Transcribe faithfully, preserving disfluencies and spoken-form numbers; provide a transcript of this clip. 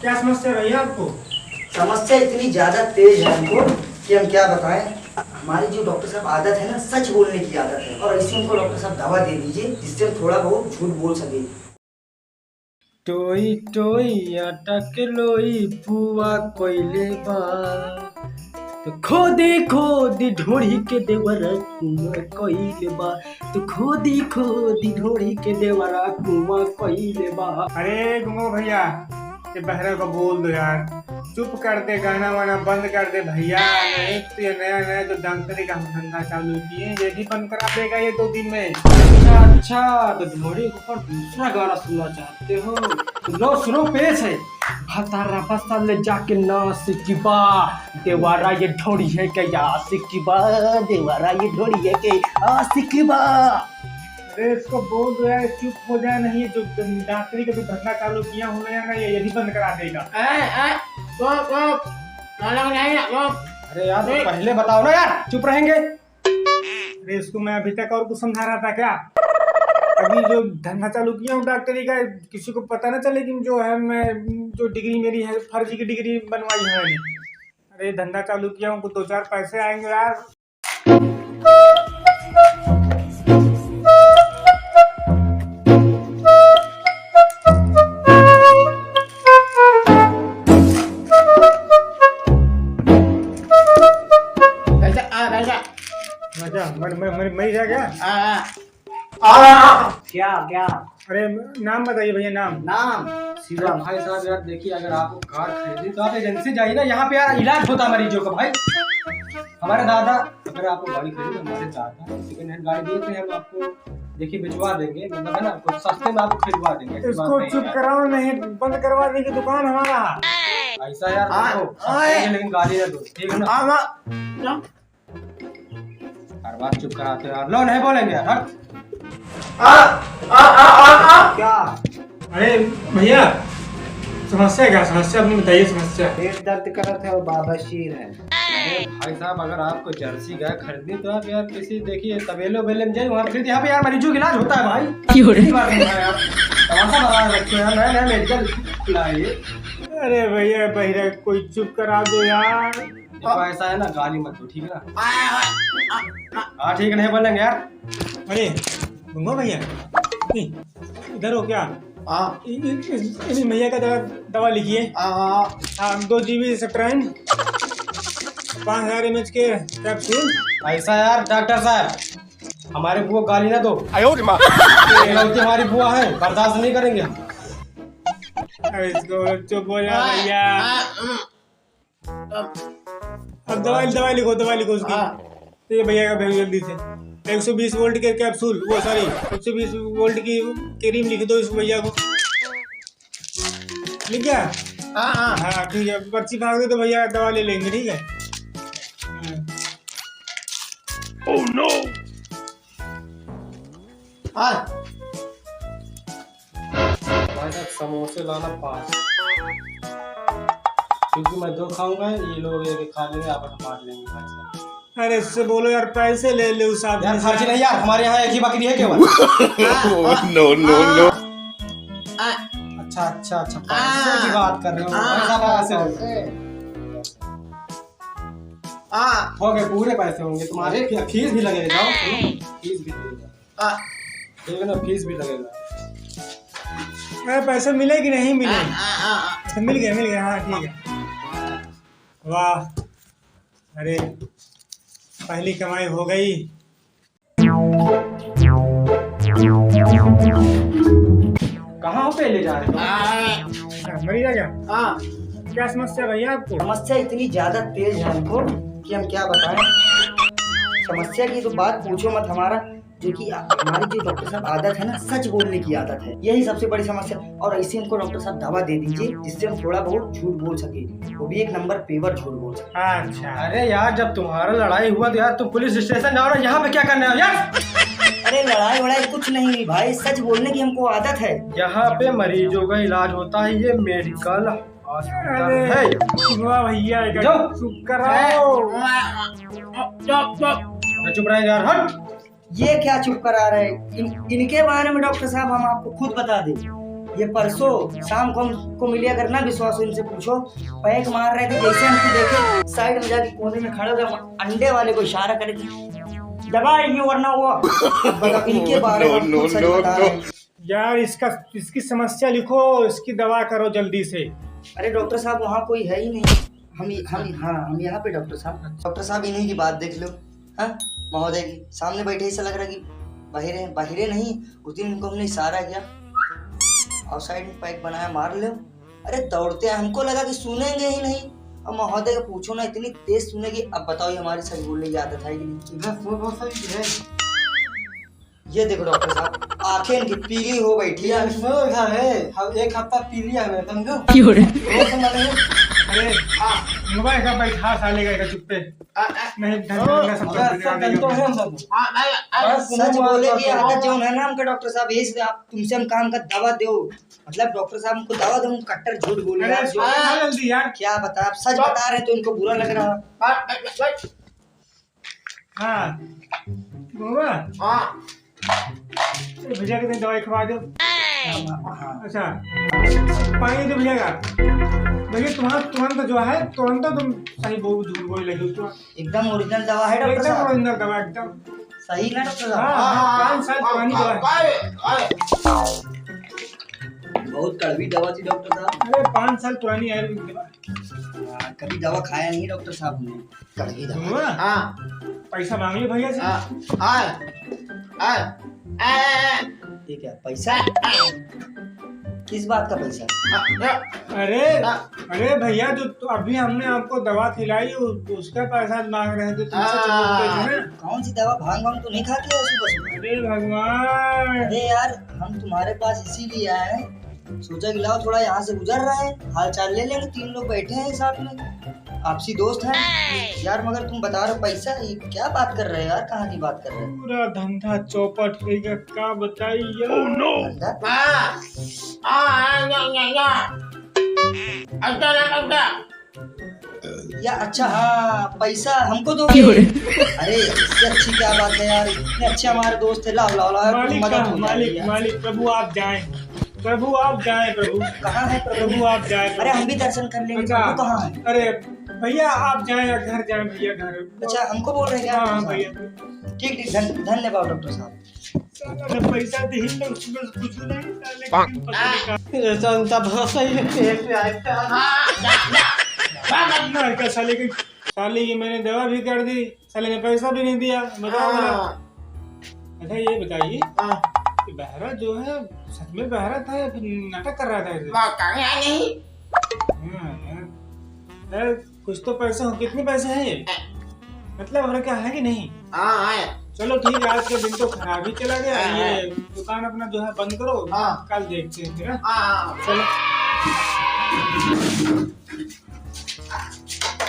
क्या समस्या है भैया आपको? समस्या इतनी ज्यादा तेज है हमको कि हम क्या बताएं। हमारी जो डॉक्टर साहब आदत है ना, सच बोलने की आदत है, और ऐसे हमको डॉक्टर साहब दवा दे दीजिए जिससे हम थोड़ा बहुत झूठ बोल सके। टोई टोई आटा के लोई पुआ कोइले बा, तो खोदी खोदी ढोढ़ी के देवरा कुआं कोइले बा, तो खोदी खोदी ढोढ़ी के देवरा कुआं कोइले बा। अरे गुंगो भैया, ये बहरा को बोल दो यार, चुप कर दे, गाना वाना बंद कर दे भैया, नहीं तो ये नया नया जो डॉक्टरी का हम धंधा चालू किए हैं, ये भी बंद करा देगा ये दो दिन में। अच्छा अच्छा, तो ढोढ़ी के ऊपर दूसरा गाना सुनना चाहते हो तो लो सुनो, पेश है। भतारा बसल जाके नासिक बा, देवारा ये ढोढ़ी है के आशिक बा, देवारा ये ढोढ़ी है के आशिक बा। अरे इसको बोल दो यार, चुप हो जाए, नहीं ये जो डॉक्टरी का जो धंधा चालू किया हूँ ना, ये यही बंद करा देगा। ए, ए, चुप, चुप, गाना नहीं है, चुप। अरे यार, तो ए। पहले बताओ ना यार, चुप रहेंगे। अरे इसको मैं अभी तक और कुछ समझा रहा था क्या? अभी जो धंधा चालू किया हूँ डॉक्टरी का, किसी को पता ना चले कि जो है मैं, जो डिग्री मेरी है, फर्जी की डिग्री बनवाई है मैंने। अरे धंधा चालू किया हूँ, कुछ दो चार पैसे आएंगे यार। कैसा? आ, कैसा? मजा, मर, मर, मर, मर जा क्या? आ, आ। आ! क्या, क्या? अरे, नाम बताइए भैया, नाम। नाम? शिवम। अरे भाई साहब, यार देखिए, अगर आपको कार खरीदनी तो आप एजेंसी जाइए ना, यहाँ पे यार इलाज होता है मरीजों का भाई। हमारे दादा, अगर आपको गाड़ी खरीदनी तो हमारे दादा सेकंड हैंड गाड़ी देते हैं हम आपको, देखिए बिचवा देंगे, मतलब है ना, कुछ सस्ते में आपको खरीदवा देंगे, ऐसी बात इसको नहीं चुप है। कराओ, नहीं बंद करवा देंगे दुकान हमारा। ऐसा यार, हाँ, देखो, हाँ। सस्ते में लेकिन गाली ना दो, ठीक है ना? हाँ, हाँ। हर बार चुप कराते हो यार। लो, नहीं बोलेंगे यार, हट। आ, आ, आ, आ, आ। क्या? अरे भैया, समस्या क्या? समस्या अपनी बताइए, समस्या। पेट दर्द करत है और बाबा शीर है। अरे भाई साहब, अगर आपको जर्सी गाय खरीदनी तो आप यार किसी, देखिए, तबेले उबेले में जाइए, वहाँ खरीदिए। यहाँ पे यार मरीजों का इलाज होता है भाई। क्यों रे? ऐसी बात नहीं है यार, तमाशा बना रखे हो यार, नया नया मेडिकल खुला है ये। अरे भैया, बहिरा कोई चुप करा दो यार। देखो, ऐसा है ना, गाली मत दो, ठीक है ना? हाँ, ठीक है, नहीं बोलेंगे यार। अरे, गुंगो भैया, नहीं, इधर हो क्या? हाँ। इ-, इ-, इस, इस भैया का दवा, दवा लिखिए। हाँ, हाँ। हाँ, दो जीबी सेट्राइन, पाँच हजार एमएच के कैप्सूल। ऐसा यार, डॉक्टर साहब, हमारे बुआ गाली ना दो। आयो रे माँ। ये लड़की हमारी बुआ है, बर्दाश्त नहीं करेंगे हम। अरे, इसको चुप हो जा भैया। अब दवाई, दवाई लिखो, दवाई लिखो उसकी। हाँ। तो ये भैया का भेजो जल्दी से। एक सौ बीस वोल्ट के कैप्सूल, वो सॉरी, एक सौ बीस वोल्ट की क्रीम लिख दो इस भैया को। लिख गया? हाँ, हाँ। हाँ, ठीक है, पर्ची भाग दे तो भैया दवा ले लेंगे, ठीक है? हाँ। Oh no! हाँ। भाई साहब, समोसे लाना पाँच, क्योंकि मैं दो खाऊंगा, ये लोग एक एक खा लेंगे, आपस में बांट लेंगे भाई साहब। अरे, इससे बोलो यार, पैसे ले ले उस आदमी यार, से। खर्च नहीं यार, हमारे यहाँ एक ही बकरी है केवल। No, no, no। अच्छा, अच्छा, अच्छा, पैसे की बात कर रहे हो भाई साहब, पैसे ले लो। हो गए, पूरे पैसे होंगे तुम्हारे, फी-, फीस भी लगेगा, जाओ, सुनो, फीस भी लगेगा। हाँ। ठीक है ना, फीस भी लगेगा। अरे, पैसे मिले कि नहीं मिले? हाँ, हाँ, हाँ, हाँ। अच्छा, मिल गया, मिल गया, हाँ, ठीक है। वाह, अरे, पहली कमाई हो गई। कहाँ पे ले जा रहे हो? अच्छा, मरीज आ गया? हाँ। क्या समस्या भैया आपको? समस्या इतनी ज्यादा तेज है हमको कि हम क्या बताएं। समस्या की तो बात पूछो मत हमारा, जो कि आ-, हमारी जो डॉक्टर साहब आदत है ना, सच बोलने की आदत है, यही सबसे बड़ी समस्या। और ऐसे हमको डॉक्टर साहब दवा दे दीजिए जिससे हम थोड़ा बहुत झूठ बोल सके, वो भी एक नंबर पेवर झूठ बोल सके। अच्छा। अरे यार, जब तुम्हारा लड़ाई हुआ तो यार तुम पुलिस स्टेशन जाओ ना, यहाँ पे क्या करने आए हो यार? अरे लड़ाई वड़ाई कुछ नहीं हुई भाई, सच बोलने की हमको आदत है। यहाँ पे मरीजों का इलाज होता है, ये मेडिकल हॉस्पिटल है। वाह भैया, जाओ। चुप कराओ। चुप, चुप। चुप रहे यार, हट। ये क्या चुप करा रहे? इन, इनके बारे में डॉक्टर साहब हम आपको खुद बता दें। ये परसों शाम को हमको मिले, अगर ना विश्वास हो इनसे पूछो, पैक मार रहे थे, जैसे हमको देखे साइड में जाके कोने में खड़े हो गए, अंडे वाले को इशारा करे थे, "दबा ये वरना वो।" बताओ, इनके बारे में हम खुद सच बता रहे हैं। यार, इसका, इसकी समस्या लिखो, इसकी दवा करो जल्दी से। अरे डॉक्टर साहब, वहाँ कोई है ही नहीं। हम, हम, हाँ, हम यहाँ पे डॉक्टर साहब। डॉक्टर साहब, इन्हीं की बात देख लो। हाँ, महोदय की सामने बैठे, ऐसा लग रहा कि बहिरे, बहिरे नहीं। उस दिन इनको हमने इशारा किया और साइड में पैक बनाया, मार लो। अरे दौड़ते हैं, हमको लगा कि सुनेंगे ही नहीं। और महोदय को पूछो ना, इतनी तेज सुनेगी। अब बताओ, ये हमारी सच बोलने की आदत है कि नहीं? इधर सो, वो सही है। ये देखो डॉक्टर साहब, आंखें इनकी पीली हो बैठी है। ये सो इधर है, हम एक हफ्ता पी लिया हमने, समझो? क्यों रे? वो समझ में। अरे, हाँ। मुंगवा का बैठा साले का, का चुप्पे। आ, आ, नहीं, ढंग ओ, से सब अरे, कर सब दिया, गलत हो गया हम सब। आ, आ, आ, बस सच मुंह बोले मार की कर। आदत जो है ना हमका डॉक्टर साहब, यही से आप, तुमसे हम काम का दवा दो। मतलब डॉक्टर साहब हमको दवा दो, हम कट्टर झूठ बोले अरे, आप जो। आ, जल्दी यार। क्या बता, आप सच बता रहे तो इनको बुरा लग रहा। आ, आ, आ, हाँ। बउआ। हाँ। ए, भैया के दवाई खवा दो। हाँ, हाँ। अच्छा। पानी दे भैया का। भैया, तुम्हारा तुरंत जो है, तुरंत तुम सही बोल, झूठ बोल लगे हो तुरंत। एकदम ओरिजिनल दवा है डॉक्टर एकदम साहब। ओरिजिनल दवा, एकदम। सही ना डॉक्टर साहब? हाँ, हाँ, हाँ, पाँच साल पुरानी दवा है। बहुत कड़वी दवा थी डॉक्टर साहब। अरे, पाँच साल पुरानी आयुर्वेदिक दवा। हाँ, कभी दवा खाया नहीं डॉक्टर साहब ने। कड़वी दवा। सुनवा? हाँ। पैसा मांग ले भैया से। हाँ, हाँ, हाँ, हाँ। ये क्या पैसा? किस बात का पैसा? हाँ, हाँ। अरे, हाँ। अरे भैया, जो तो अभी हमने आपको दवा खिलाई, उ-, उसका पैसा मांग रहे थे, तुमसे हाँ। छुट्टी लेते हैं। कौन सी दवा? भांग वांग तो नहीं खाते हो सुबह सुबह? अरे भगवान। अरे यार, हम तुम्हारे पास इसीलिए आए हैं, सोचा कि लाओ थोड़ा यहाँ से गुजर रहे हैं, हाल चाल ले लेंगे, तीन लोग बैठे हैं साथ में, आपसी दोस्त हैं। यार मगर तुम बता रहे हो पैसा, ये क्या बात कर रहे हो यार, कहाँ की बात कर रहे हो? पूरा धंधा चौपट हो गया, का बताई यार। धंधा? हाँ। आ, आ, या, या, या। अच्छा ना, अच्छा। या अच्छा, हाँ, पैसा हमको दोगे? क्यों रे? अरे, इससे अच्छी क्या बात है यार, इतने अच्छे हमारे दोस्त हैं, लाओ, लाओ, लाओ, मालिक मदद का, हो जाएगी मालिक, यार। मालिक, प्रभु आप जाएं, प्रभु आप जाएं, प्रभु। कहाँ है प्रभु? प्रभु आप जाएं, अरे, प्रभु। हम भी दर्शन कर लेंगे, अच्छा, प्रभु कहाँ है? अरे, भैया आप जाएं, घर जाएं, भैया घर। अच्छा, हमको बोल रहे हैं क्या? हाँ, हाँ, भैया। ठीक, ठीक, धन-, धन्यवाद डॉक्टर साहब। साला पैसा दिहिन तो उसमें कुछ नहीं, साले के दिन पता नहीं कहाँ। ये तो उनका भरोसा ही नहीं है, ऐसे आए थे। ना, क्या साले के, साले की मैंने दवा भी कर दी, साले ने पैसा भी नहीं दिया, बताओ हाँ। भला। अच्छा, ये बताइए हाँ। कि बहरा जो है, सच में बहरा था या फिर नाटक कर रहा था ऐसे? वाह, कहाँ नहीं? हाँ, हाँ। यार, कुछ तो पैसे हो, कितने पैसे हैं ये? मतलब, हमारे क्या है कि नहीं? हाँ, है। चलो, ठीक है, आज का दिन तो खराब ही चला गया। हाँ, ये हाँ। दुकान अपना जो है बंद करो, हाँ। कल देखते हैं फिर, हाँ? हाँ, हाँ। चलो।